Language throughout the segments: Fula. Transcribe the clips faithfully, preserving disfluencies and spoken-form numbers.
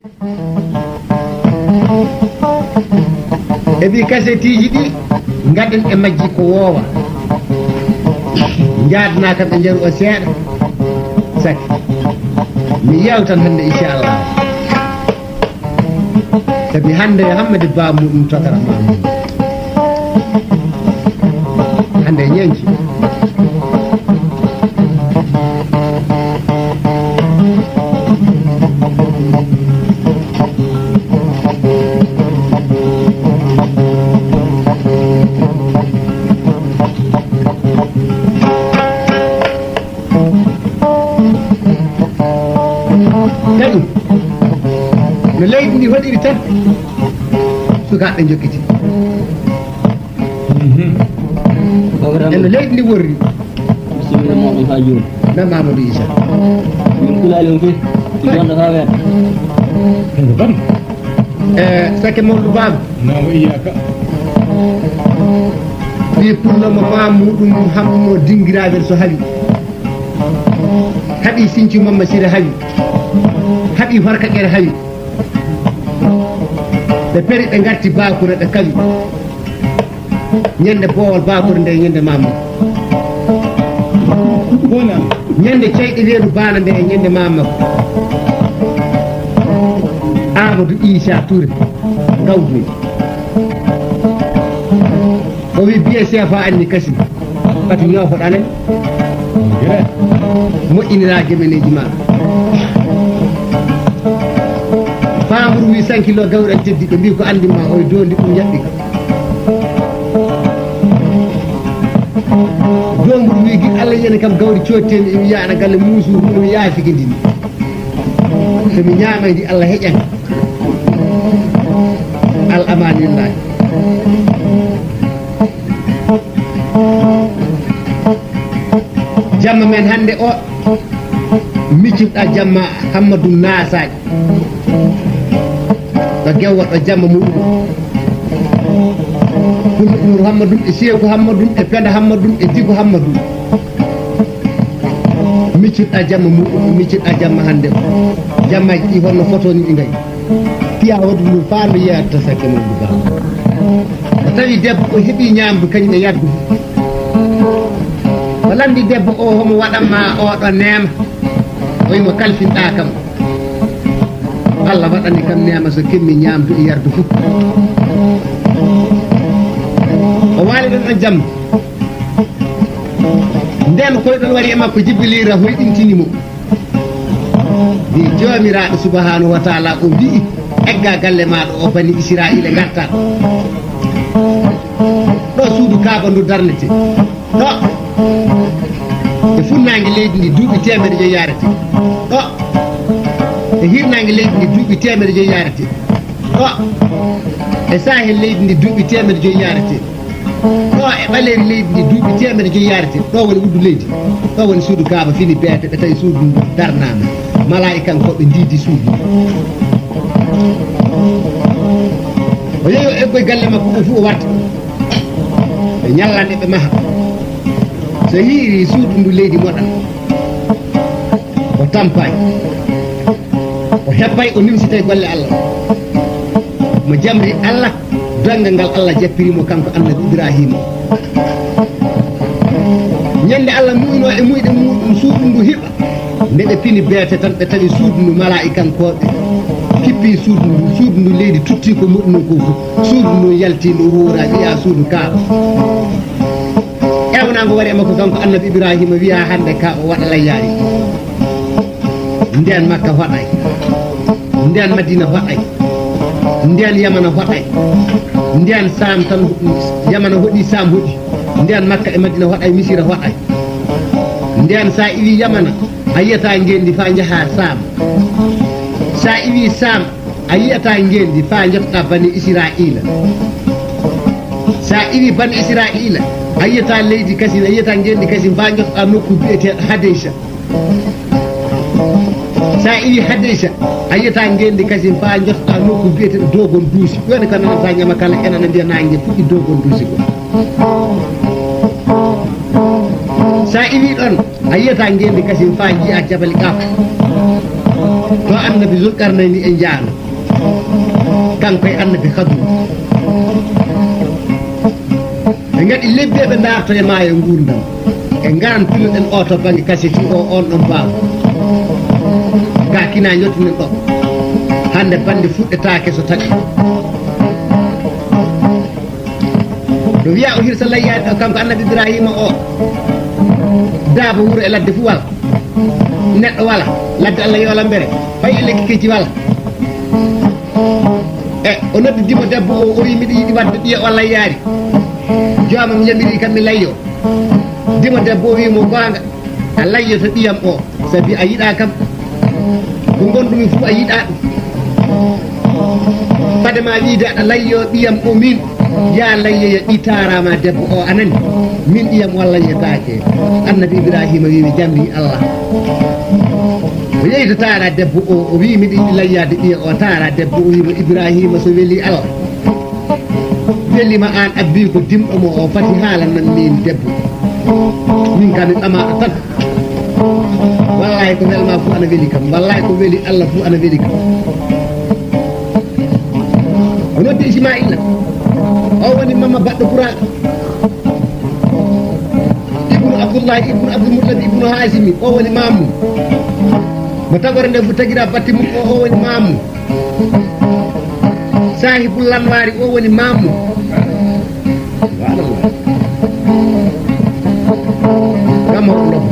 E ɗi kasetiiji ɗi, ngaɗen e majji ko woowa. Njaadna kam ɓe njaru o seeɗa. Saki. Mi yewtan hannde, inchallah. Sabi hannde yo Hammadi Ba muɗum tokara ma. Hannde ñenci. Kadi, no leydi ndi hoɗiri tan, sukaaɓe njokkiti. E no leydi ndi worri. Bisimilla moɗon ha jooni. Na Mamadou Issa. Min kulaali on fof. Jonɗo ha weeta. Ko ɗon. E, Sakke Mawɗo Baaba. Na wa iyaka. Wi pullo mo ma muɗum hammo dingiraɓe so hawi. Haɓi Sincu Mamma Sira hawi. Haɓi Farka Ƴere hawi. Ɓe peri, ɓe ngarti Bakura, ɓe kawi. Ñande Boowal Bakura nde, ñande Mamma. Ñande Ceyɗe Weeru Baana nde, ñande Mamma. Amadou Issa Touré, Gawduni. O wi, biye seefa anni kasi. Pati ñoofo ɗanen. Moƴƴinira gemeneeji ma. Faamburu wi, sankilo gawri en teddi, ɓe mbi ko anndi ma, oy dondi ɗum yaɓɓi. Doomburu wi, gil Allah yene kam gawri cotteni, imi yaana galle muusu, ɗum yaafiki ndin. So mi ñaamay ndi, Allah heƴan. Al amaani lillahi. Jamma men hannde o, miccirɗa jamma Hammadu Nasaaj. Ɗo Gewwa, ɗo jamma muɗum. Pullo Umaru Hammadun e Seeku Hammadun e Penda Hammadun e Digo Hammadun. Miccirɗa jamma muɗum, miccirɗa jamma hannde o. Jammaji ɗi honno fotoni ɗi ngayi. Piya waddu ndu faa ndu yeeya to Sakke Mawɗo Ba. O tawi debbo o heɓi ñaamdu kañum e yardu. O lanndi debbo o, homo waɗan ma oɗo neema? O wi mo kalfinɗa kam. Allah waɗani kam neema so kemmi ñaamdu e yardu fof. O waali ɗon ɗon jamma. Nden koyɗol wari e makko, Jibrila hoyɗintini mo. Wi Joomiraaɗo subhanahu wa taala o wi'i, egga galle maaɗo o, bani Israa'iila ngarta. Ɗo suudu Kaaba ndu darnete. Ɗo e funnaange leydi ndi duuɓi teemedde joyi yaarete. Ɗo e hirnaange leydi ndi duuɓi teemedde joyi yaarete. Ɗo e saahel leydi ndi duuɓi teemedde joyi yaarete. Ɗo e ɓaleeri leydi ndi duuɓi teemedde joyi yaarete. Ɗo woni wuddu leydi. Ɗo woni suudu Kaaba fini beete, ɓe tawi suudu ndu darnaama. Malaa'ikankooɓe ndiidi suudu. O yehi o eggoy galle makko o fuu o warta. Ɓe ñallan e ɓe maha. So hiiri suudu ndu leydi moɗa. O tampay. O heppay, o nimsitay golle Allah. Mo jamri Allah, donngal ngal Allah jappiri mo kanko Annabi Ibrahima. Ñande Allah mu'inoo e muyɗe muɗum suudu ndu hiɓa. Nde ɓe pini beete tan, ɓe tawi suudu ndu malaa'ikan kooɓe kippi suudu ndu, suudu ndu leydi tutti ko muɗum ko fof. Suudu ndu yalti ndu wuura, wi'a suudu Kaaba. Ewnaango wari e makko kanko Annabi Ibrahima, wi'a hannde ka o waɗa layyaari. Nden Makka hoɗay. Nden Madina hoɗay. Nden Yamana hoɗay. Nden Saam tan, Yamana hoɗi, Saam hoɗi. Nden Makka e Madina hoɗay, Misira hoɗay. Nden sa iwi Yamana, a yiyata ngendi fa njaha Saam. Sa iwi Saam, a yiyata ngendi fa jottoɗa Bani Israa'iila. Sa iwi Bani Israa'iila, a yiyata leydi kasin, a yiyata ngendi kasin fa jottoɗa nokku bi'eteeɗo Hadeysa. Sa iwi Hadeysa, a yiyata ngendi kasin fa jottoɗa nokku bi'eteeɗo Dogon Duusi. Ɗon ko nanata ñama kala en ana mbiya nange fuɗɗi Dogon Duusi ko. Sa iwi ɗon, a yiyata ngendi kasin fa jiya Jabal Qaf. To annabi Zulkarnayni e njaano, kanko e annabi Khadru. Ɓe ngaɗi lebbi ɓe ndarto e maayo nguurndam. E ngaran pilo ɗen o to bannge kaseti o on ɗon baawo. Ka kina ñottinen ɗo. Hannde bannde fuɗɗetaake so taƴi. No wiya o hirsa layyaade ɗo kanko annabi Ibrahima o. Daabo wuro e ladde fu wala. Neɗɗo wala. Ladde Allah yola mbere. Fay e lekki kecci wala. E o noddi dimo debbo o, o wi miɗo yiɗi wadde ɓiya o layyaari. Joomam yamiri kam mi layyo. Dimo debbo o wi mo goonga. A layyoto ɓiyam o, sabi a yiɗa kam. Ko ngonɗumi fu a yiɗa ɗum. Fade ma wiide aɗa layyo ɓiyam o min, ya layyoya ɓi taarama debbo o, a nani? Min ɓiyam o layyetaake. Annabi Ibrahima wi mi jamri Allah. O yehi to taara debbo o, o wi miɗo yiɗi layyaade ɓiya o, taara debbo o wi mo Ibrahima so weli Allah. Welima aan abbi ko dimɗo mo o fati haala nan min debbo. Min kam mi ɓamaɗo tan. Wallahi ko welma fu ana weli kam. Wallahi ko weli Allah fu ana weli kam. O noddi Ismaila. O woni mama baɗɗo puraɗo. Ibnu Abdullahi, ibnu Abdul Muttalib, ibnu Hasimi. O woni mamu. Mo tagore nde fu tagira batti mum o, o woni mamu. Sahibul Lanwari o woni mamu. Subhanallah. Gamo lobo.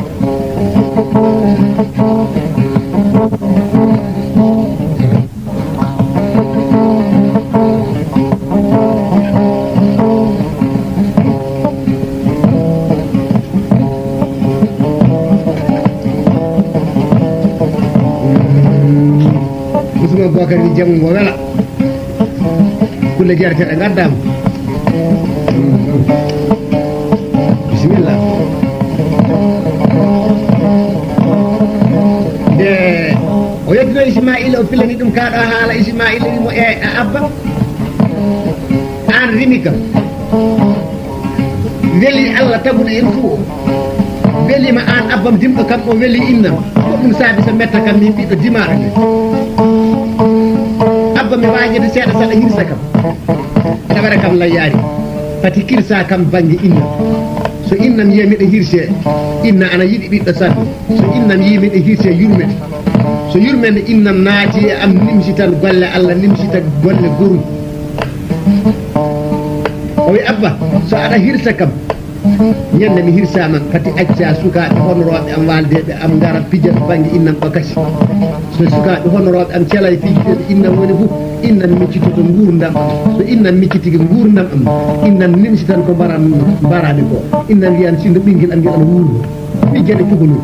Usman Bokar ni jamu mo wela. Kulle jarte ɗe ngaddaama. Bisimilla. Nde o yeddino Ismaila, o filani ɗum kaɗo haala Ismaila, wimo e a abba. An rimi kam. Weli Allah taguɗo en fuu o. Welima an abbam dimɗo kam o weli innam. Ko ɗum saabi so metta kam min ɓiɗɗo dimaɗo ni. Abba mi waajede seeɗa saɗa hirsa kam. Aɗa waɗa kam layyaari. Pati kirsa kam bannge innam. So innam yiya miɗa hirse, inna ana yiɗi ɓiɗɗo sanne. So innam yii miɗa hirse yurmete. So yurmende innam naati e am nimsitan golle Allah nimsita golle gorum. O wi abba so aɗa hirsa kam. Ñande mi hirsaama pati acca sukaaɓe honorooɓe am waaldeeɓe am ngara pija to bannge innam ɗo kasi. So sukaaɓe honorooɓe am cela e piiji ɗe innam woni fof, innam miccitoto nguurndam am. So innam miccitike nguurndam am, innam nimsitan ko mbaran-, mbarami ko. Innam wiyan sinno ɓinngel am ngel ana wuurno. Pijjane cukalel.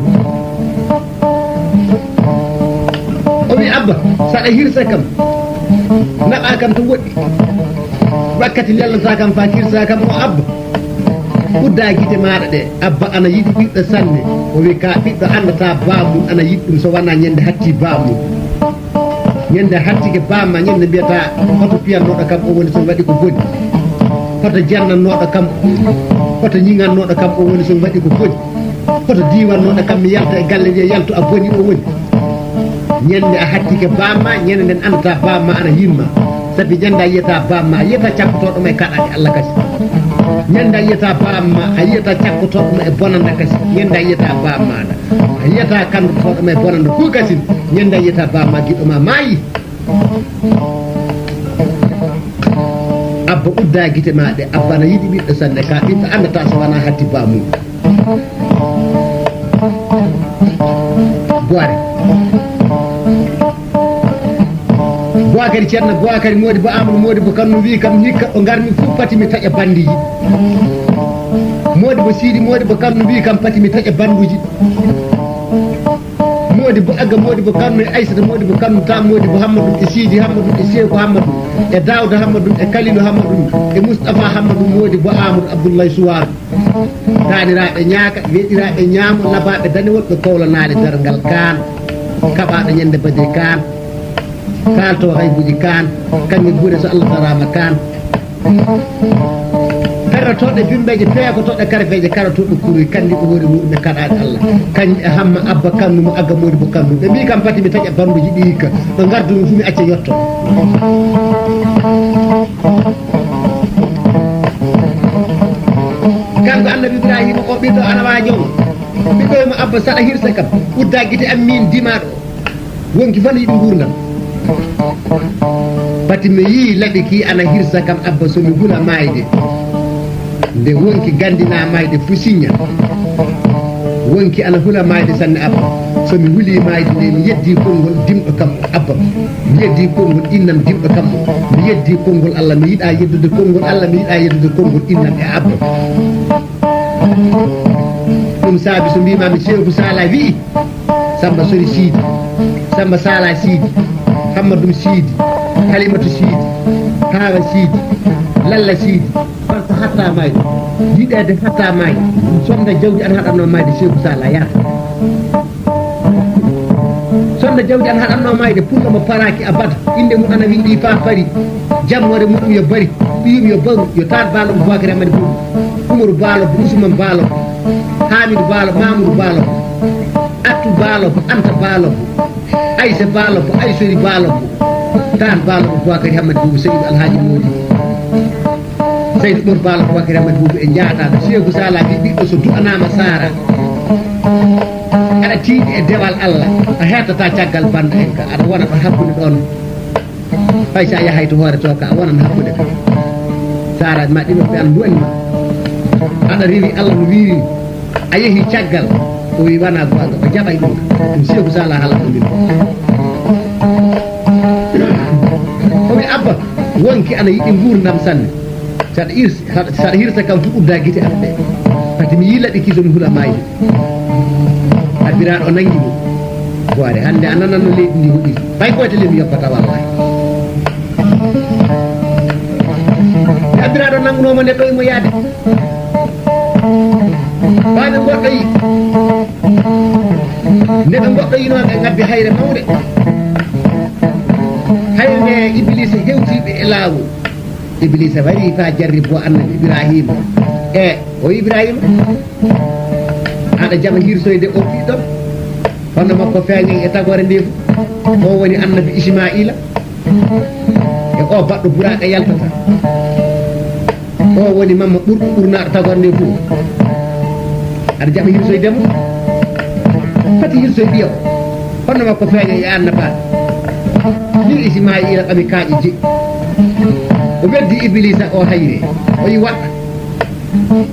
O wi abba, saɗa hirsa kam. Naɓa kam to woɗɗi. Wakkati lelnata kam fa kirsa kam o abba. Udda gite maɗa ɗe, abba ana yiɗi ɓiɗɗo sanne. O wi ka ɓiɗɗo andata bamum ana yiɗi ɗum so wona ñande hatti bamum. Ñande hattike bamma ñande mbiyata hoto piyannoɗo kam o woni so waɗi ko boni. Hoto jannannoɗo kam, hoto ñiŋannoɗo kam o woni so waɗi ko boni. Hoto diiwannoɗo kam mi yalta e galle wiya yaltu a boni o woni. Ñande a hattike bamma, ñande nden andata bamma ana yimma. Sabi ñande a yiyata bamma, a yiyata cakkotoɗo ma e kaɗaɗe Allah kasi. Ñande a yiyata bamma, a yiyata cakkotoɗo ma e bonanda kasi. Ñande a yiyata bamma, a yiyata kandotoɗo ma e bonanda fu kasi. Ñande a yiyata bamma giɗo ma maayi. Abba udda gite ma ɗe, abba na yiɗi ɓiɗɗo sanne ka ɓiɗɗo andata so wona hatti bamum. Boare. Boakari Ceerno, Boakari Modibo Amadou, Modibo Kanno wi kam hikka ɗo ngarmi fof pati mi taƴa bandiji. Modibo Sidi, Modibo Kanno wi kam pati mi taƴa banduji. Modibo Agga, Modibo Kanno e Aissata, Modibo Kanno ta, Modibo Hammadou e Sidi Hammadou e Seeku Hammadou e Daouda Hammadou e Kalilu Hammadou e Moustapha Hammadou, Modibo Amadou Abdoulaye Souare. Taaniraaɓe ñaaka, weeɗiraaɓe ñaamo, labaaɓe danewol, ɓe kowlanaade darngal kaan, kaɓaaɗo ñande Badiri kaan, kaalto haybuuji kaan, kaŋŋe buure so Allah daraama kaan. Karotooɗe bimbeeje, peekotooɗe karfeeje, karotooɗe kuroy, kandi ko hoore muɗum e kaɗaaɗe Allah. Kañum e Hamma Abba kannu mo Agga Moodi bo kannu. Ɓe mbii kam pati mi taƴa bambuji ɗi hikka. No ngardumi fu mi acca yotto. Kanko Annabi Ibrahima o ɓiɗɗo ana waajo. Ɓiɗɗo mo Abba saɗa hirsa kam. Udda gite am min dimaaɗo. Wonki fof ne yiɗi nguurndam. Pati mi yii laɓi ki ana hirsa kam Abba so mi hula maayde. Nde wonki ganndinaa maayde fu siñña. Wonki ana hula maayde sanne Abba. So mi hulii maayde nde mi yeddii konngol dimɗo kam Abba. Mi yeddii konngol innam dimɗo kam. Mi yeddii konngol Allah, mi yiɗaa yeddude konngol Allah, mi yiɗaa yeddude konngol innam e Abba. Ɗum saabi so mbiimaami Seeku Saalaa wi'i, Samba Sori Siidi, Samba Saalaa Siidi, Hammadum Siidi, Halimatu Siidi, Haawa Siidi, Lalla Siidi, Farta hattaa maayde, yiɗeede hattaa maayde, sonda jawdi an haɗatnoo maayde Seeku Saalaa yaata. Sonda jawdi an haɗatnoo maayde, pullo mo paraaki abada, innde mum ana winndii faa fari, jammoore muɗum yo bari, ɓiyum yo baru, yo Taat Baalo Bubaakari Ammadi Buubu, Umaru Baalo, Usman Baalo, Haamidu Baalo, Maamudu Baalo, Attu Baalo, Anta Baalo, Aysa Baalo, Aysori Baalo, Taat Baalo Bubaakari Ammadi Buubu, Seydu Alhaaji Moodi. Seydi Umar Baalo Bubaakari Ammadi Buubu e njaataɗo. Seeku Saalaa wi ɓiɗɗo so du'anaama Saara, aɗa tiiɗi e dewal Allah, a hettataa caggal banndo en ka, aɗa wona ɗo hakkunde ɗoon. Hay so a yahay to hoore to ka, a wonan hakkunde ka. Saara ma ɗino ɓe an mo'en ma. Aɗa rewi Allah no wiiri, a yehi caggal. O wi wona goonga, o jaɓay ɗum. Ɗum Seeku Saalaa haala ɗum ɗum. O wi Abba, wonki ana yiɗi nguurndam sanne. Saɗa ir-, saɗa, saɗa hirsa kam fu udda gite am ɗe. Pati mi yii laɓi ki so mi hula maayde. Abbiraaɗo nangi mo. Hoore, hannde a nanan no leydi ndi hoɗiri. Fay gootel e mi yoppata wallahi. Abbiraaɗo nangunoo mo nde ɗoy mo yaade. Faa ɓe ngoɗɗoyi. Nde ɓe ngoɗɗoyinoo ɓe ngabbi hayre mawnde. Hayre nde Ibiliisa hewtii ɓe e laawol. Ibiliisa wari faa jarribo Annabi Ibrahiima. E o Ibrahiima, aɗa jaɓa hirsoyde o ɓiɗɗo? Hono makko feeñay e tagoore nde fu. O woni Annabi Ismaa'iila. E o baɗɗo buraaɗe yaltata. O woni mamma ɓurɗo ɓurnaaɗo tagoore nde fu. Aɗa jaɓa hirsoyde mo? Fati hirsoy ɓiya o. Hono makko feeña e annabaaɓe. Min Ismaa'iila ɓami kaaƴe jeɗɗi. O weddi Ibiliisa o hayre. O yi waɗa.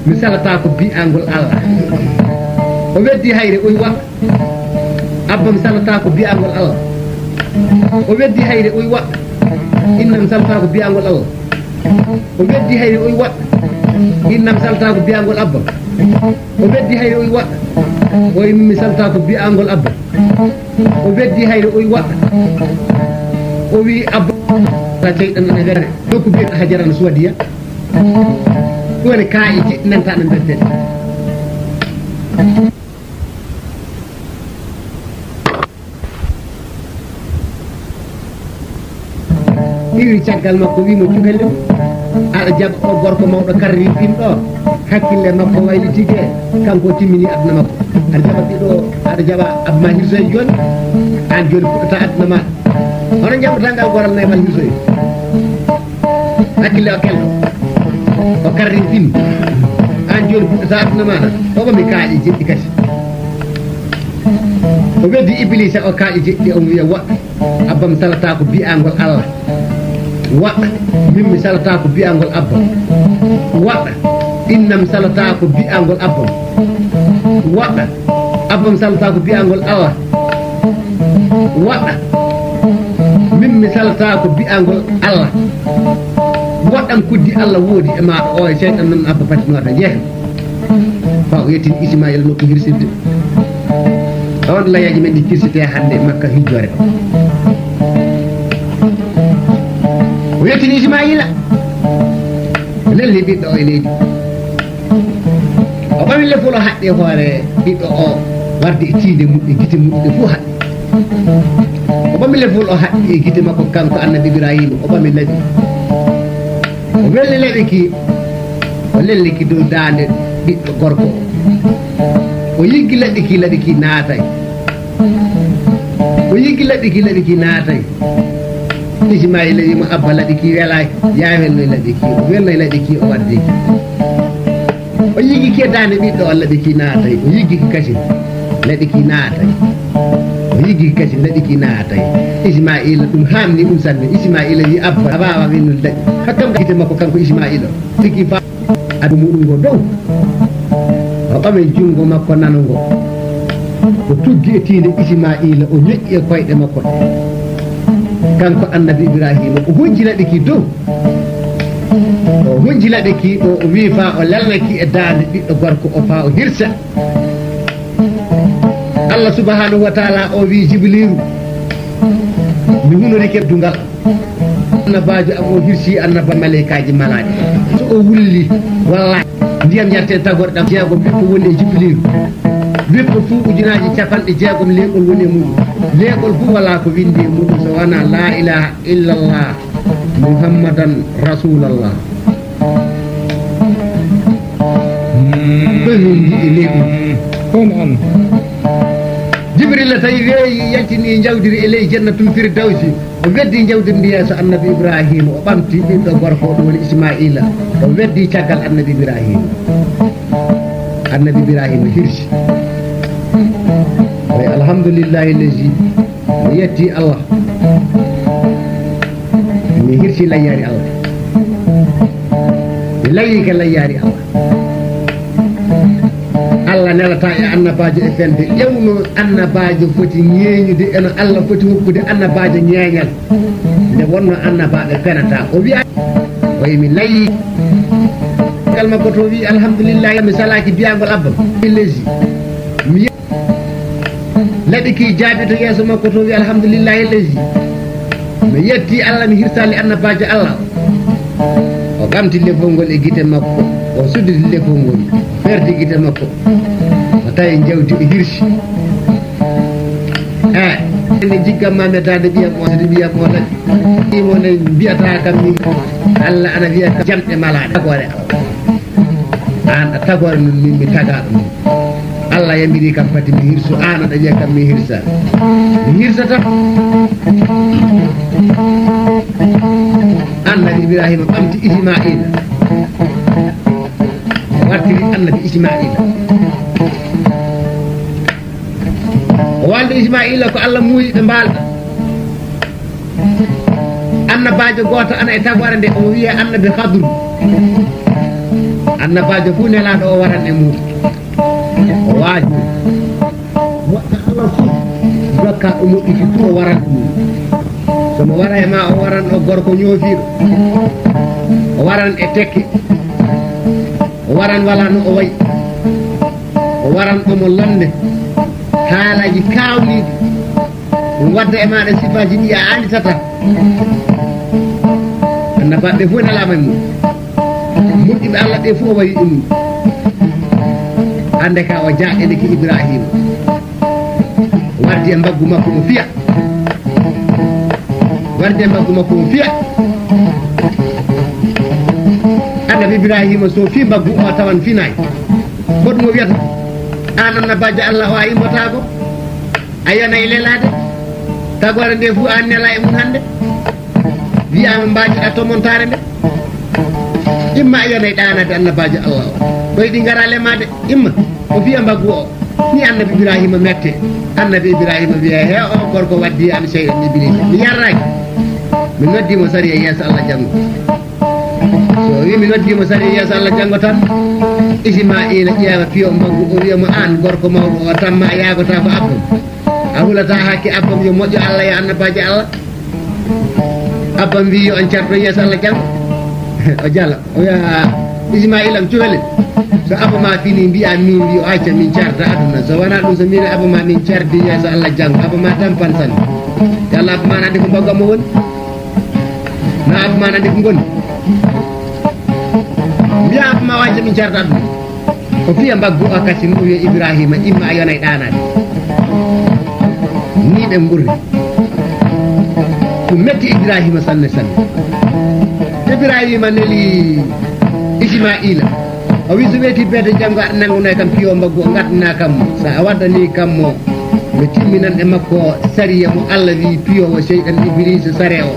Mi salataa ko bi'angol Allah. O weddi hayre, o yi waɗa. Abba mi salataa ko bi'angol Allah. O weddi hayre, o yi waɗa. Inna mi salataa ko bi'angol Allah. O weddi hayre, o yi waɗa. Inna mi salataa ko bi'angol Abba. O weddi hayre, o yi waɗa. O yi mi salataa ko bi'angol Abba. O weddi hayre, o yi waɗa. O wi Abba. Ta ceyɗan ana werre. Nokku biyeɗo Hajarana Suwadiya. Ɗum woni kaaƴe jeɗɗi nanta ana nder dede. Iwi caggal makko, wi mo, "Cukalel, aɗa jaɓa o gorko mawɗo karri fin ɗo, hakkille makko wayliti ge, kanko timmini aduna makko. Aɗa jaɓa ɓiɗɗo, aɗa jaɓa abma hirsoye jooni, an jooni fuɗɗata aduna ma. Hono jaɓata ngal goral nayi ma hirsoye?" Hakkille o kelɗo. O karri fin. An jooni fuɗɗata aduna ma. O ɓami kaaƴe jeɗɗi kadi. O weddi Ibiliisa o kaaƴe jeɗɗi, o wiya, "Waɗ." Abba mi salataa ko bi'angol Allah. Waɗ. Min mi salataa ko bi'angol Abba. Waɗ. Inna mi salataa ko bi'angol Abba. Waɗ. Abba mi salataa ko bi'angol Allah. Waɗa. Min mi salataa ko bi'angol Allah. Waɗan kuddi Allah woodi e maaɗa o e seyɗan noon Abba Fati Noota jeehe. Fa o yettin Ismaila nokku hirsirde. On layaji men ɗi kirsite hannde Makka hijjore. O yettin Ismaila. Lelli ɓiɗɗo o e leydi. O ɓami lefol o haɗɗi e hoore ɓiɗɗo o warde e tiinde mum e gite mum ɗe fof haɗɗi. O ɓami lefol o haɗɗi e gite makko kanko Annabi Ibrahima, o ɓami laɓi. O welli laɓi ki, O lelli ki dow daande ɓiɗɗo gorko o. O yiggi laɓi ki, laɓi ki naatay. O yiggi laɓi ki, laɓi ki naatay. Ismaila wi'i mo, "Abba, laɓi ki welaay. Yaa welnoy laɓi ki." O welnoy laɓi ki, o waddi ki. O yiggi ki e daande ɓiɗɗo o, laɓi ki naatay. O yiggi ki kasin, laɓi ki naatay. O yiggi ki kasin, laɓi ki naatay. Ismaila, ɗum haamni ɗum sanne. Ismaila wi'i, "Abba, a waawaa welnude laɓi." Hakkam gite makko, kanko Ismaila. Tigi fa adu muɗum ngo dow. O ɓami junngo makko nano ngo. O tuggi e tiinde Ismaila, o ñoƴƴi e koyɗe makko ɗe. Kanko annabi Ibrahima, o hunji laɓi ki dow. O hunji laɓi ki ɗo, o wi'i faa o lelna ki e daande ɓiɗɗo gorko o, faa o hirsa. Allah subhanahu wa ta'ala o wi'i Jibriilu, "Mi hunorike dugal." Annabaajo am o hirsi annaba maleykaaji malaaɗi. So o wulli, wallaahi, ndiyam yarten tagorɗam jeegom, bippo woni e Jibriilu. Bippo fuu ujunaaji capanɗe jeegom leeɓol woni e muɗum. Leeɓol fuu walaa ko winndi e muɗum so wanaa laa ilaaha illallah Muhammadan Rasuulallah. Ɗum min njiɗi leydi. Kono an. Jibrila tawi weeyi, yaltini njawdiri e ley Jannatul Firdawsi. O weddi njawdiri ndi yeeso annabi Ibrahima, o ɓamti ɓiɗɗo gorko, ɗum woni Ismaila. O weddi caggal annabi Ibrahima. Annabi Ibrahima hirsi. Wa alhamdulillahi allazi Mi yetti Allah. Mi hirsi layyaari Allah. Mi layyike layyaari Allah. Allah nelata e annabaajo e fende. Ewno annabaajo foti ñeeñude, eno Allah foti hokkude annabaajo ñeeñal. Nde wonno annabaaɓe penata. O wi'a, o wi mi layyi. Gal makko to wi, "Alhamdulillah, mi salaaki biyaangol abba." Leydi. Mi Laɓi ki jaabi to yeeso makko to wi, "Alhamdulillahi leydi. Mi yetti Allah, mi hirsali annabaajo Allah." O ɓamti lefol ngol e gite makko, o sudditi lefol ngol, o ferti gite makko. O tawi jawdi o hirsi. Eh, ne jiggamma metade ɓiyam o, sadi ɓiyam o laɓi. Imo ne mbiyata kam min, Allah ana wiya kam jamɗe malaaɗe. Tagoore Allah. An a tagoore nun min mi taga ɗum. Allah yamiri kam pati mi hirsu, an aɗa wiya kam mi hirsa. Mi hirsata. Annabi Ibrahima ɓamti Ismaila. Wartiri annabi Ismaila. O waldi Ismaila ko Allah muuyi ɓe mbaalda. Annabaajo gooto ana e tagoore nde, omo wiyee annabi Khadru. Annabaajo fuu nelaaɗo o waran e mum. O waaju. Moƴƴa Allah fuu. Dokka o moƴƴiti fuu o waran e mum. So mo wara e ma o waran o gorko ñoofiiɗo. O waran e tekke. O waran wala no o wayi. O waran omo lomne. Haalaaji kaawniiɗi. Ɗum wadda e maaɗa sifaaji ɗi a annditata. Annabaaɓe ɓe fof nelaama e mum. Moƴƴuɓe Allah ɓe fof o wayi e mum. Annde ka o jaaƴanike Ibrahima. Wardi e mbaggu makko mo fiya. Wardi e mbaggu makko mo fiya. Annabi Ibrahima so fii mbaggu o tawan finaay. Ko ɗum o wiyata? Aan annabaajo Allah o a immotaako. A yonay lelaade, tagoore nde fuu aan nela e mum hannde. Wiyaama mbaajoɗa to montaare nde. Imma a yonay ɗaanaade annabaajo Allah o. Ɓayɗi ngara lemaade, imma o fiya mbaggu o. Ni annabi Ibrahima mette. Annabi Ibrahima wiya, "He o gorko waddi am sey on Ibrahima. Mi yarraaki. Mi noddi mo sariya yeeso Allah janngo." So o wi mi noddi mo sariya yeeso Allah janngo tan, Ismaila ƴeewa piyo mbaggu o wiya mo, "Aan gorko mawɗo o tan ma a yaagotaako abbam. A hulataa hakke abbam yo moƴƴo Allah e annabaajo Allah." Abbam wi yo on carto yeeso Allah janngo. O jala. O wiya, "Ismaila am cukalel. So abba ma fini mbiya min wi o acca min carta aduna. So wona ɗum so min abba ma min cardi yeeso Allah janngo. Abba ma tampan tan. Yalla abba ma na andi ko mbaggu am o woni." Na abba ma nani ko ngoni. Mbiya abba ma wajja min carda ɗum. Ko fiya mbaggu o kasi mo wiya Ibrahima imma a yonay ɗaanaade. Ni ɓe ngurri. Ɗum metti Ibrahima sanne sanne. Ibrahima neli Ismaila. O wi so weeti beete janngo aɗa nanngunoo kam piyo mbaggu o ngaddana kam mo. So a waddanii kam mo, mi timminan e makko sariya mo Allah wi piyo o seyɗan Ibiliisa sare o.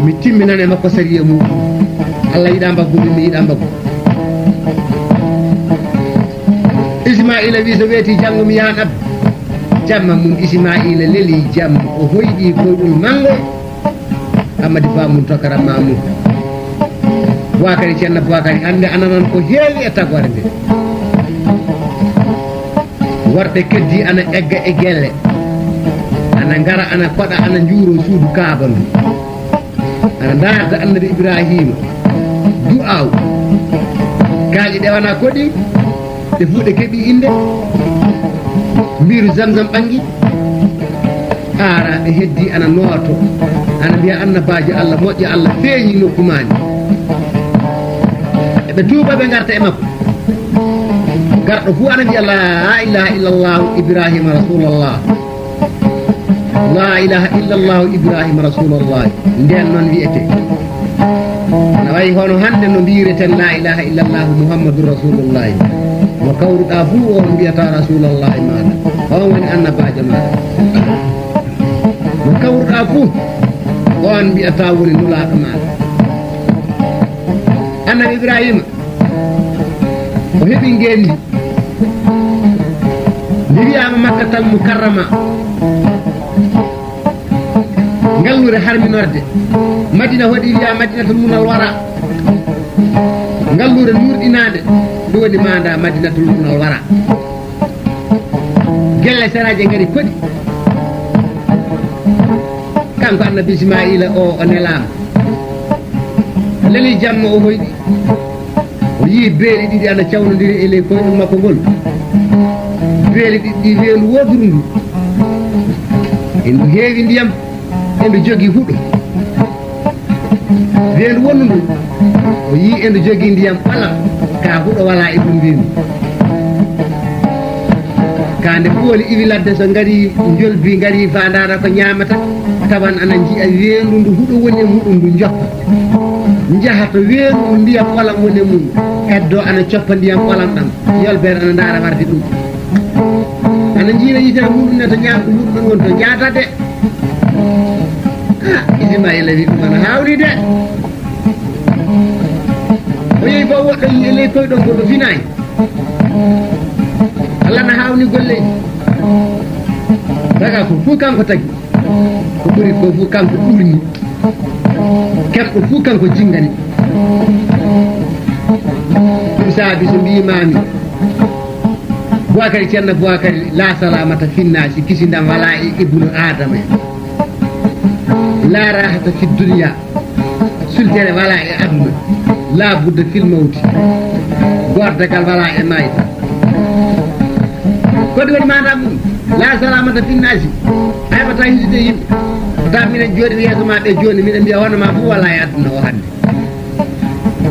Mi timminan e makko sariya mum. Allah yiɗa mbaggu min mi yiɗa mbaggu. Ismaila wi so weeti janngo mi yahan abba. Jamma mum Ismaila leli jamma o hoyɗi koyɗol manngo. Amadi Ba mum tokara ma mum. Boakari Ceerno Boakari hannde a nanan ko heewi e tagoore nde. Worɓe keddi ana egga e gelle. Ana ngara ana koɗa ana njuuro suudu kaaba ndu. Ana ndaarda annabi Ibrahima. Du'aaw. Kaaƴe ɗe wana koɗi. Ɓe fuu ɓe keɓi innde. Mbiiru Zamzam ɓanngi. Aara ɓe heddi ana nooto. Ana mbiya annabaajo Allah moƴƴo Allah feeñi nokku maani. Eɓe tuuba ɓe ngarta e makko. Garɗo fuu ana mbiya la ilaha illallah Ibrahima rasulallah. La ilaha illallah Ibrahima rasulallah. Nden noon wiyete. Na wayi hono hannde no mbiyireten la ilaha illallah Muhammadur Rasulullah. Mo kawruɗaa fuu on mbiyata Rasulullah maaɗa. On woni annabaajo maaɗa. Mo kawruɗaa fuu on mbiyata woni nulaaɗo maaɗa. Annabi Ibrahima o heɓi ngeenndi. Nde wiyaama Makkatal Mukarrama. Ngalluure harminorde. Madina hoɗi wiya Madinatul Munawwara. Ngalluure nurɗinaande. Ɗum woni maanda Madinatul Munawwara. Gelle seraaje ngari koɗi. Kanko annabi Ismaila o o nelaama. O leli jamma o hoyɗi. O yii beeli ɗiɗi ana cawnodiri e ley koyɗol makko ngol. Beeli ɗiɗi ɗi weendu wooturu ndu. Endu heewi ndiyam, endu jogii huɗo. Weendu wonndu ndu, o yii endu jogii ndiyam ɓalam, ka huɗo walaa e ɗum weendu. Ka nde pooli iwi ladde so ngari njolbi ngari fa ndaara ko ñaamata, tawan ana njiya weendu ndu huɗo woni e muɗum ndu joppa. Njaha to weendu ndiyam ɓolam woni e mum. Eddo ana coppa ndiyam ɓolam ɗam. Yolbeere ana ndaara warde ɗum. Ana njiira yitere muɗum ne to ñaamdu muɗum ɗon woni to jaata de. Ah, Ismaila wi ɗum ana haawri de. O yehi fof woɗɗo yii e ley koyɗol ngol o finaani. Allah na haawni golleeji. Daga ko fof kanko tagi. Ko ɓuri ko fof kanko ɓurni. Keɓɗo fof kanko jingani. Ɗum saabi so mbiimaami Boakari Ceerno Boakari la salamata finnaasi kisindam walaa e ibnu Adama. La rahata fi dunya. Sultere walaa e aduna. La budda fil mawti. Gordagal walaa e maayde. Ko ɗum woni maanaam mum? La salamata finnaasi. A heɓataa hisude yimɓe. Taw miɗen jooɗi yeeso ma ɓe jooni miɗen mbiya hono ma fof walaa e aduna o hannde.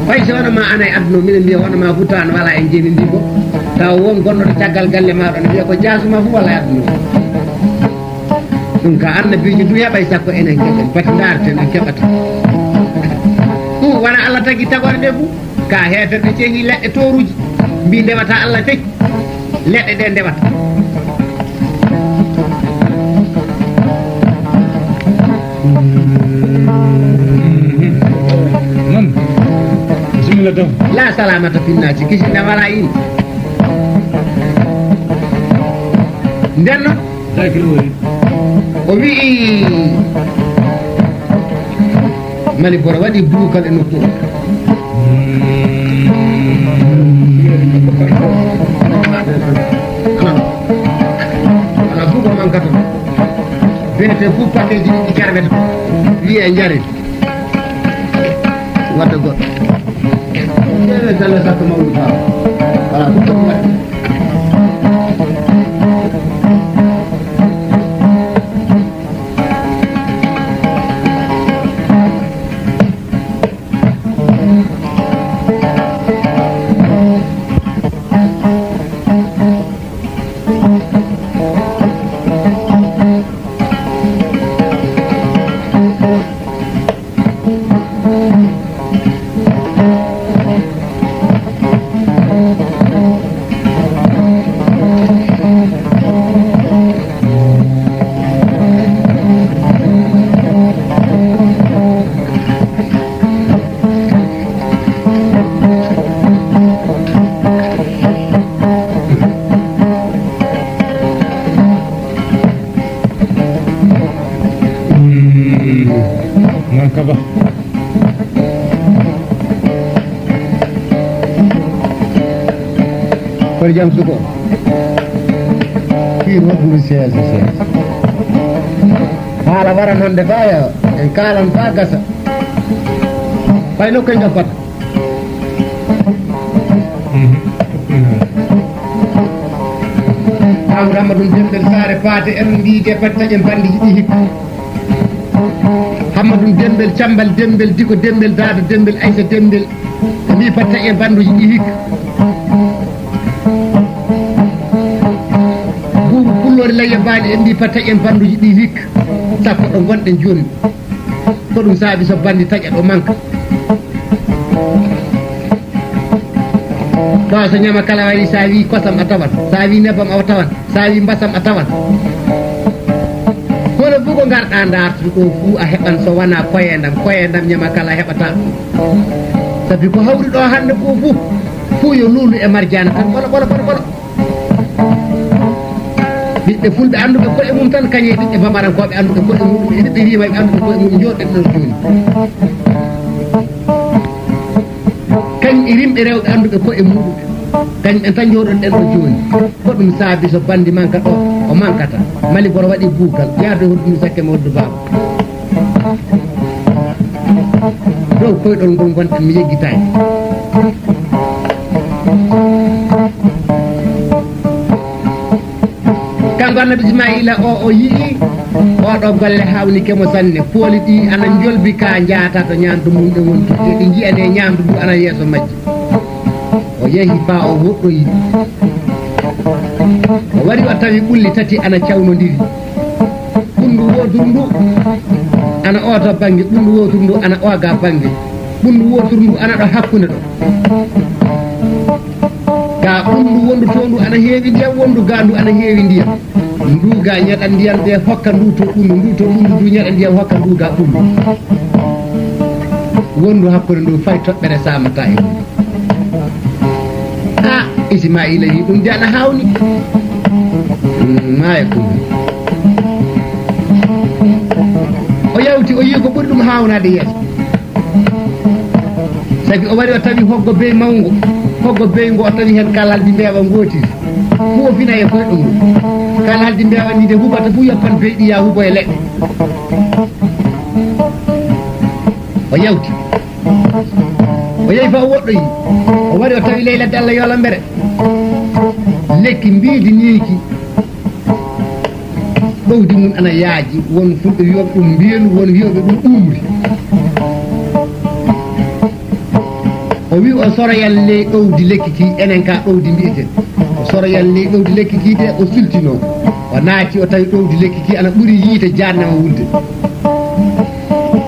Fay so wona ma ana e aduna o miɗen mbiya hono ma fof taw ana walaa e jeeni ndi fof. Taw won gonɗo to caggal galle maaɗo ne mbiya ko jaasuma fof walaa e aduna o. Ɗum ka annabiijo du heɓay sakko enen keɓen pati ndaarten en keɓata. Ɗum wona Allah tagi tagore nde fof. Ka heeferɓe cehi leɗɗe tooruuji mbi ndewata Allah tagi leɗɗe ɗe ndewata. Non. Bismillah taw. La salamata finnaaji kisina wala in. Ndenno. O wi'i mani boro waɗi buukal e nokku o. Ala buuko mankata. Bete fof pakeji ɗi carweta. Wiye njare. Wadde goɗɗo. Ƴeewe galle sakko mawɗo tawa. Ala buuko waɗi. Kaba. Kono jam suko. Kii wonɗum seesa seesa. Haala wara noon nde faya en kaalan faa gasa. Fay nokku en joppata. Amadou Hammadou Dembel Saare Paate en mbiyi de pati taƴen bandi jiɗi hikka. Hammadou Dembel Cambal Dembel Diko Dembel Daado Dembel Aysa Dembel. Mbi patta e banduji ɗi hikka. Buubu pulloori layya baali en mbi patta e banduji ɗi hikka. Sappo ɗo gonɗen jooni. Ko ɗum saabi so bandi taƴa ɗo manka. Ɗo so ñama kala wari sa wi kosam a tawan, sa wi nebbam a tawan. Sa wi mbasam a tawan. Kono bugo ngarɗa ndartude ɗo fuu a heɓan so wona koyendam, koyendam ñama kala heɓata. Sabi ko hawri ɗo hannde ko fuu, fuu yo luulu e marjana tan ɓolo ɓolo ɓolo ɓolo. Ɓiɓɓe fulɓe annduɓe koye mum tan kañe ɓiɓɓe bambarankooɓe annduɓe koye mum e ɓiɓɓe rimayɓe annduɓe koye mum jooɗen ɗo jooni. Kañ e rimɓe rewɓe annduɓe koye muɗuɓe. Kañ ɓe tan jooɗonɗen ɗo jooni. Ko ɗum saabi so banndi manka ɗo, o mankata. Mali boro waɗi buugal, yaadu hoddumi sakke mo hoddu baaba. Dow koyɗol ngol ngonɗen mi yeggitaani. Kanko annabi Ismaila o, o yi'i oɗo golle hawnike mo sanne. Pooli ɗi ana njolbi ka njaata to ñaamdu mum e wontude. Ɗi nji'ane ñaamdu ndu ana yeeso majji. O yehi faa o woɗɗoyi. O wari o tawi ɓulli tati ana cawnondiri. Ɓunndu wooturu ndu ana oo to bannge, ɓunndu wooturu ndu ana oo ga bannge. Ɓunndu wooturu ndu ana ɗo hakkunde ɗo. Ga ɓunndu wondu to ndu ana heewi ndiyam, wondu ga ndu ana heewi ndiyam. Ndu ga ñaɗa ndiyam de hokka ndu to ɓunndu, ndu to ɓunndu ndu ñaɗa ndiyam hokka ndu ga ɓunndu. Wondu hakkunde ndu fay toɓɓere samata e mum. Ha Ismaila wi ɗum de ana hawni. Mm, maya kum. O yawti o yi ko ɓuri ɗum hawnade yeeso. Sabi o wari o tawi hoggo bey mawngo. Hoggo bey ngo o tawi heen kalaldi mbeewa ngootiri. Huufina e koyɗo mum. Kalaldi mbeewa ndi nde huɓata fuu yoppan beyɗi ya hubo e leɗɗe. O yawti. O yehi fa o woɗɗoyi. O wari o tawi ley ladde Allah yolambere. Lekki mbiidi niiki. Ɗowdi mum ana yaaji, won fulɓe wiyooɓe ɗum mbiyen, won wiyooɓe ɗum umri. O wi o soroyan ley ɗowdi lekki ki, enen ka ɗowdi mbi'eten. O soroyan ley ɗowdi lekki ki de, o sultino. O naati, o tawi ɗowdi lekki ki ana ɓuri yiite jahannama wulde.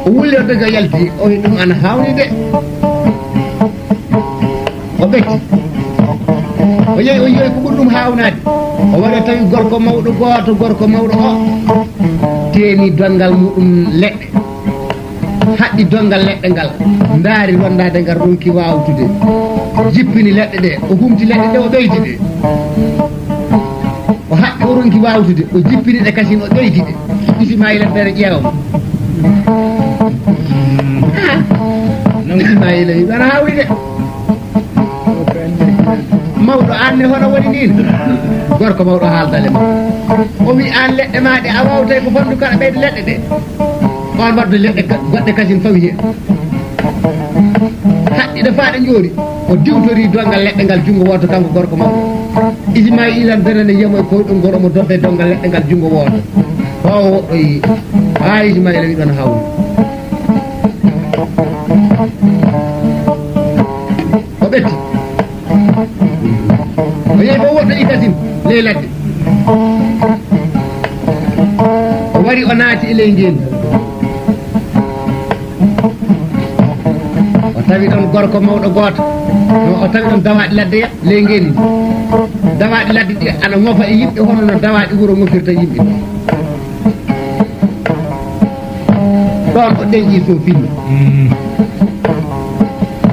O wulli o dogi o yalti, o wi ɗum ana hawni de. O ɓetti. O yehi, o yehi ko ɓuri ɗum haawnaade. O wari o tawi gorko mawɗo gooto, gorko mawɗo o teeni donngal muɗum leɗɗe. Haɗɗi donngal leɗɗe ngal, ndaari rondaade ngal, ronki waawtude. Jippini leɗɗe ɗe, o humti leɗɗe ɗe, o ɓeydi ɗe. O haɓɓi, o ronki waawtude, o jippini ɗe kasin, o ɓeydi ɗe. Ismaila feere ƴeewa mo. Ismaila wi, "Aɗa hawri de." "Mawɗo, aan ne hono woni nin?" Gorko mawɗo haaldale mo. O wi, "Aan leɗɗe ma ɗe a waawtay ko fonndu kala ɓeyde leɗɗe ɗe." On wadde leɗɗe ka-, goɗɗe kasin fawi heen. Haɗɗi ɗe faa ɗe njoori. O diwtori donngal leɗɗe ngal junngo wooto kanko gorko mawɗo. Ismaila darani yamo e koyɗol ngol omo dodda e donngal leɗɗe ngal junngo wooto. Ɓaawo woɗɗoyi, haa Ismaila wi ɗon hawri. O ɓetti. O yehi fof woɗɗoyi kasin ley ladde. O wari o naati e ley ngeendi. O tawi ɗon gorko mawɗo gooto. No o tawi ɗon dawaaɗi ladde ya ley ngeendi. Dawaaɗi ladde ɗi ana ŋofa e yimɓe hono no dawaaɗi wuro ŋofirta yimɓe. Ɗon o ɗeŋƴi so fini.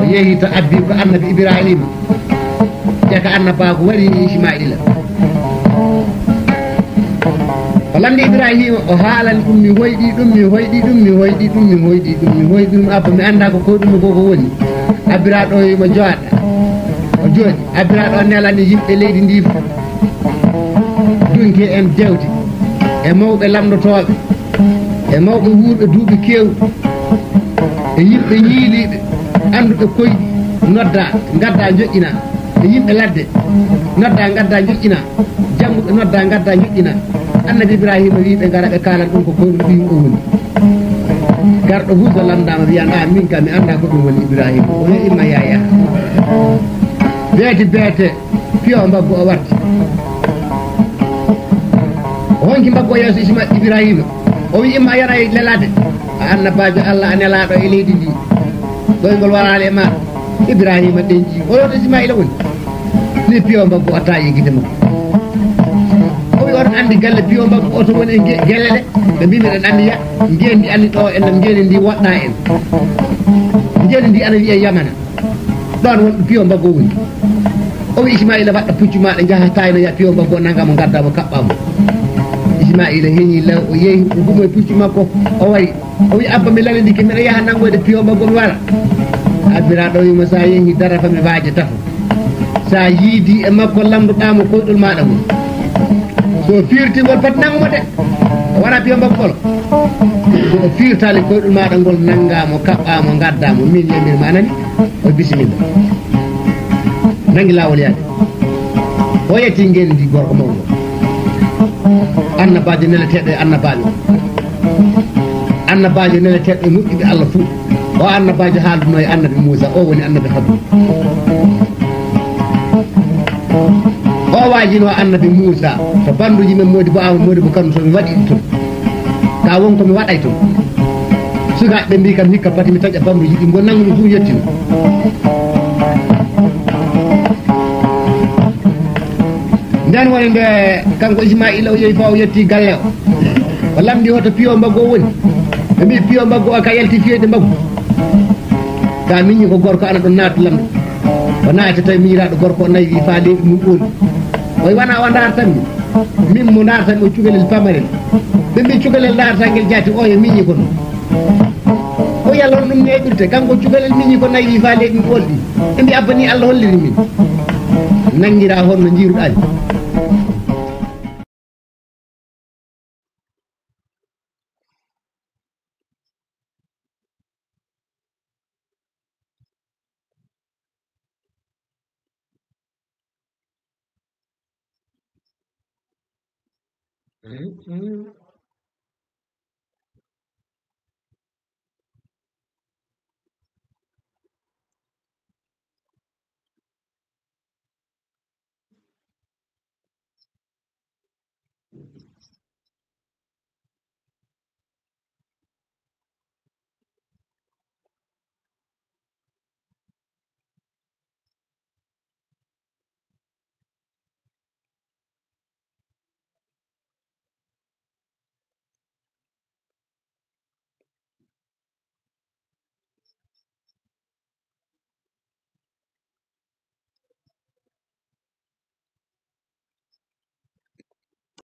O yehi to abbi ko annabi Ibrahima. Jaka annabaaku wari Ismaila. O lamndi Ibraahiima, o haalani ɗum, mi hoyɗi ɗum, mi hoyɗi ɗum, mi hoyɗi ɗum, mi hoyɗi ɗum, mi hoyɗi ɗum, Abba, mi anndaa ko koyɗum ko ko woni. Abbiraaɗo o wi'i mo, jooɗa. O jooɗi. Abbiraaɗo o nelani yimɓe leydi ndi fof. Dunke en jewte. E mawɓe lamndotooɓe. E mawɓe wuurɓe duuɓi keewɗi. E yimɓe ñiiliiɓe, annduɓe koyɗi, nodda, ngadda, njoƴƴina. E yimɓe ladde, nodda, ngadda, njoƴƴina. Jannguɓe nodda, ngadda, njoƴƴina. Annabi Ibraahiima wi'i ɓe ngara ɓe kaalan ɗum ko koyɗum ɓiyum o woni. Garɗo fuu so lamndaama wiyan, "A, min kam mi anndaa ko ɗum woni Ibraahiima." O wi'i, "Imma yaa yaha." Beeti beete, piyo mbaggu o watti. O honki mbaggu o yeeso Isma-, Ibraahiima. O wi'i, "Imma a yaray lelaade. A annabaajo Allah, a nelaaɗo e leydi ndi. Ɗoyngol waraali e maaɗa." Ibraahiima ɗenƴi. O wi'i, "Hoto Isma'iila woni?" Ni piyo mbaggu o taƴi gite makko. O wi'i, "Oɗon anndi galle piyo mbaggu o to woni e nge-, gelle ɗe?" Ɓe mbi'i, "Miɗen anndi ya, ngeendi anndi ɗo en, ngeendi ndi woɗɗa en. Ngeendi ndi ana wiyee Yamana. Ɗon won piyo mbaggu o woni." O wi'i, "Isma'iila, waɗɗa puccu maaɗa, njaha taaynoya piyo mbaggu o, nannga mo, ngadda mo, kaɓɓa mo." Isma'iila heñi law, o yehi, o humo e puccu makko, o wari. O wi'i, "Abba, mi lalindike, miɗa yaha nanngoyde piyo mbaggu o, mi wara." Abbiraaɗo wi'i mo, "So a yehi, dara fa mi waaja tafo. So a yiidi e makko, lamndoɗaa mo koyɗol maaɗa ngol. So o fiirti ngol, pati nanngu mo de. O wara piyo mbaggu ngol. So o fiirtaali koyɗol maaɗa ngol, nannga mo, kaɓɓa mo, ngadda mo. Min yamir ma, a nani?" O, "Bisimilla." Nanngi laawol yaade. O yetti ngeendi gorko mawɗo. Annabaajo neleteeɗo e annabaajo. Annabaajo neleteeɗo e moƴƴuɓe Allah fuu. O annabaajo haalduno e annabi Muusa, o woni annabi Haaruna. O waajino annabi Muusa to bannduuji men Moodi Bo Aama, Moodi Bo Kano, to mi waɗi ɗi toon. Ka won ko mi waɗay toon. Sukaaɓe ɓe mbii kam hikka pati mi taƴa bannduuji ɗi, ngo nanngu mi fuu yettino. Nden woni nde kanko Isma'iila o yehi fa o yetti galle o. O lamndi hoto piyo mbaggu o woni. Ɓe mbii piyo mbaggu o ka yalti fiyede mbaggu. Ka miñi ko gorko ana ɗon naati lamndu. O naati tawi miñiraaɗo gorko o nayi wi fa leydi mum ɓooli. O wi, "Wana o ndaartan mi. Min mo ndaartan mi o cukalel pamarel." Ɓe mbii cukalel ndaartan ngel jaati o e miñi ko ɗum. O yalla on ɗum neeɓirte, kanko cukalel miñi ko nayi fa leydi mum ɓoolɗi. Ɓe mbii, "Abba ni Allah holliri min." Nanngira honno njiiruɗaa ni.